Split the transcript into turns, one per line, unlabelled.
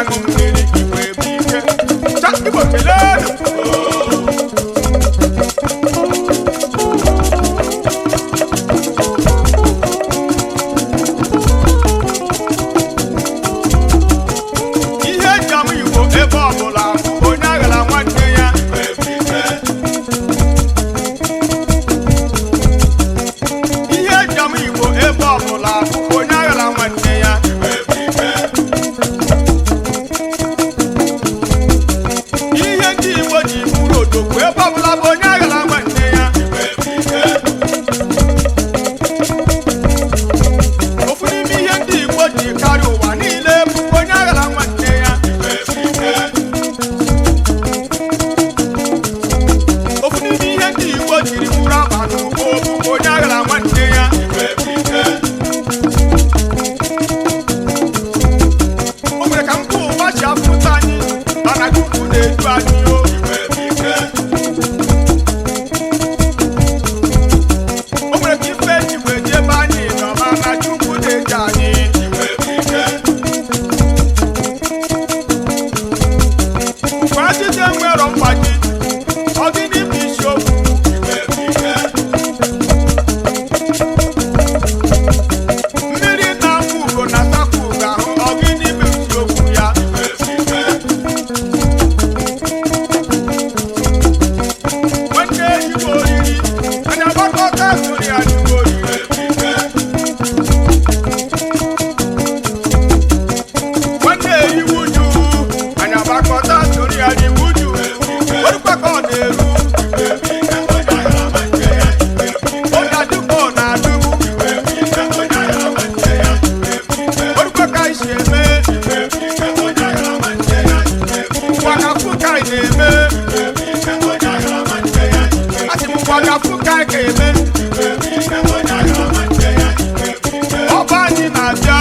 na-aṅụ mmiri. Igbo ebu ike. Cha, Igbo keleenụ. Ihe eji ama Igbo ebe ọbụla bụ onye aghara nwanne ya. Ihe eji ama Igbo ebe ọbụla bụ onye aghara nwanne ya. Ihe ndị Igbo ji bụrụ odogwu ebe ọbụla bụ onye aghara nwanne ya. Ofu n'ime ihe ndị Igbo ji karịa ụwa niile bụ onye aghara nwanne ya. Ofu n'ime ihe ndị Igbo jiri bụrụ aba n'ugbo bụ onye aghara nwanne ya. O nwere ka mba ụwa si afụta anyị, mana Chukwu na-edu anyị o. O nwere ka ife ji wee jebe anyị nọ, mana Chukwu na-eji anyị. Mgbe ajụjụ enwero mgbaji, ọ gịnị bụ isiokwu? Mmiri na-akwụ ugo na asakwa ugo ahụ, ọ gịnị bụ isiokwu ya? Nwanne Igbo oriri, anyị agbakọta sori anyị Igbo oriri. Nwanne iwu ju, anyị agbakọta sori anyị iwu ju. Orukwa ka ọ na-eru, onye adịkwa ọ na-adịbu. Orukwa ka anyị si eme, ngwagafụ ka anyị na-eme. Asị m ngwagafụ ka anyị ga-eme. Ọba anyị na-abịa.